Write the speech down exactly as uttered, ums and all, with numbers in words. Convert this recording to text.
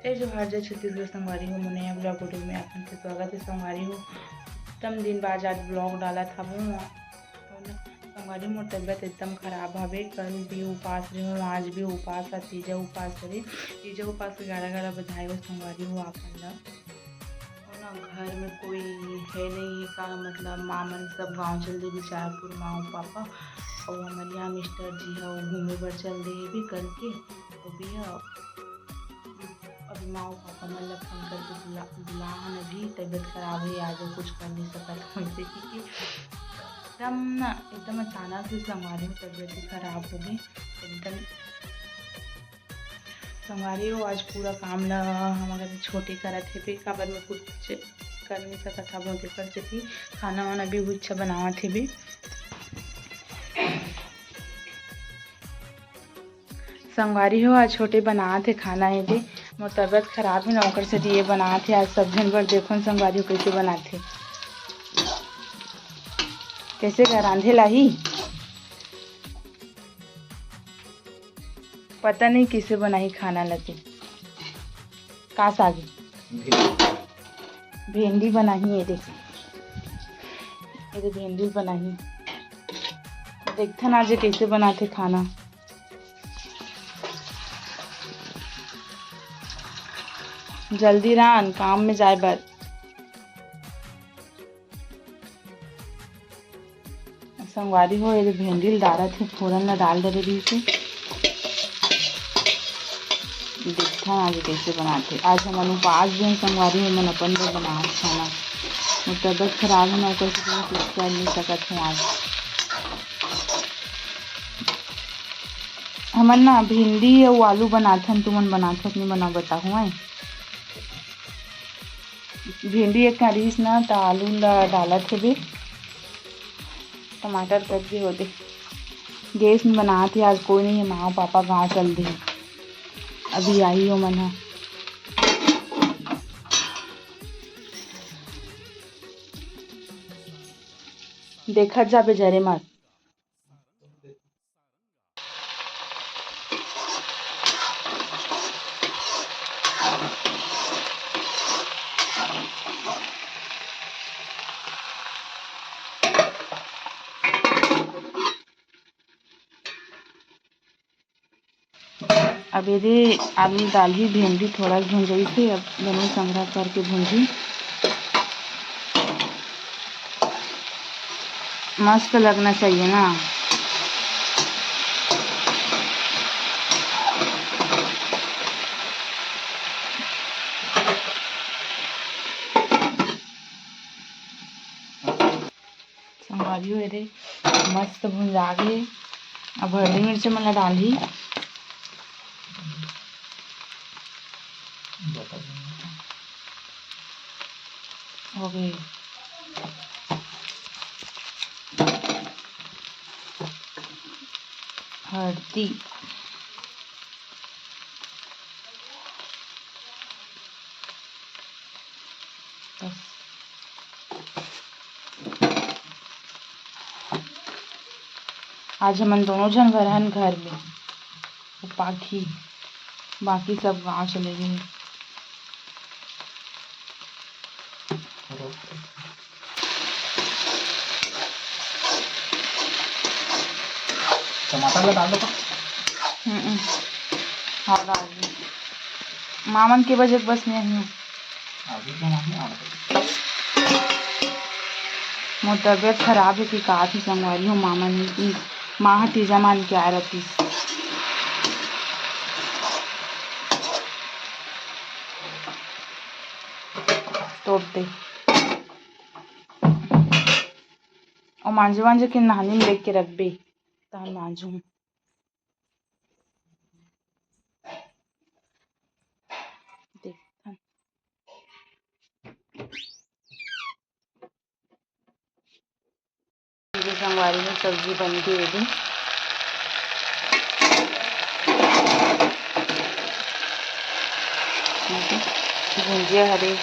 जय जोहार, जय छत्तीसगढ़ संगवारी हो, मोर नया vlog video में आप मन के स्वागत हे संगवारी हो। एकदम दिन बाद आज vlog डालत हवं। संगवारी, मोर तबीयत एकदम खराब हवे। कल भी उपास रहे हूँ, आज भी उपास ह, तीजा उपास हरे। तीजा उपास के गाड़ा गाड़ा बधाई हो संगवारी हो आप मन ला। और ना, घर में कोई है नहीं है का, मतलब माँ मन सब गाँव चल दे, बिचारपुर माँ और पापा, और हमर यहाँ मिस्टर जी है, वो घूमे बर चल दे भी करके, वो भी है। अभी माँ और पापा मन ला फोन करके बुला बुला हन, अभी तबीयत खराब है, आज वो कुछ कर नहीं सकत, वैसे कि, कि एकदम ना, एकदम अचानक से संगवारी हो तबीयत ही खराब हो गई एकदम। संगवारी हो, आज पूरा काम ला हमर छोटे करत हेबे, काबर मैं कुछ कर नहीं सकत हबो, तेकर सेती खाना वाना भी उच्चा बनावत हेबे। संगवारी हो, आज छोटे बनात हे खाना, एदे मोर तबीयत खराब हे ना, ओकर सेती ये बनात हे आज सब झन बर। देखो न संगवारी हो, कैसे बनात हे, कैसे का रांधे लाही। पता नहीं किसे बनाही खाना लगे। का साग? भेंडी। भेंडी बनाही, ये देख, ये दे भेंडी बनाही। देखथन आज ये कैसे बनाथे खाना। जल्दी रान काम में जाए बर। संगवारी हो, ये भेंडी ल डारत हे, फोरन ला डाल डरे रहिस हे। देखथन आज कैसे बनाथे। आज हमन उपास दिन संगवारी हो, हमन अपन बर बनात खाना। मोर तबीयत खराब हे ना, ओकर सेती मैं कुछ कर नहीं सकत हूँ आज। हमन ना भिंडी अउ आलू बनाथन, तुमन बनाथो कि नहीं बनाओ बताहू। आए भिंडी एक करिस ना, त आलू ला डालत हेबे। टमाटर कट गे होदे। गैस में बनात हे, आज कोई नहीं हे, माँ पापा गाँव चल दे, अभी आही ओमन ह। देखत जाबे जरे मत। अब एदे आलू डालही, भेंडी थोड़ा भुंजइसे, अब दोनों संघरा करके भुंजही। मस्त लगना चाहिए ना। संगवारी हो, एदे मस्त भुंजा गे। अब हल्दी मिर्च मन ला डालही। हो गई। हल्दी। बस। आज हमन दोनों झन घर हन घर में, वो पाखी, बाकी सब गांव चले गए। टमाटर ला डाल दो। हम्म, हाँ, डाल दी। मामन के बजे के बस में ही। अभी तो नहीं आ रहा। मोर तबीयत खराब है कि का थी संगवारी हो, मामन ही, माँ ह तीजा मान के आए रहती। तोड़ दे। और मांजे वांजे के नहानी में लेके रखबे, तहन मांजू। देखथन। ये संगवारी में सब्जी बन के रेडी। भुंजिया हरे।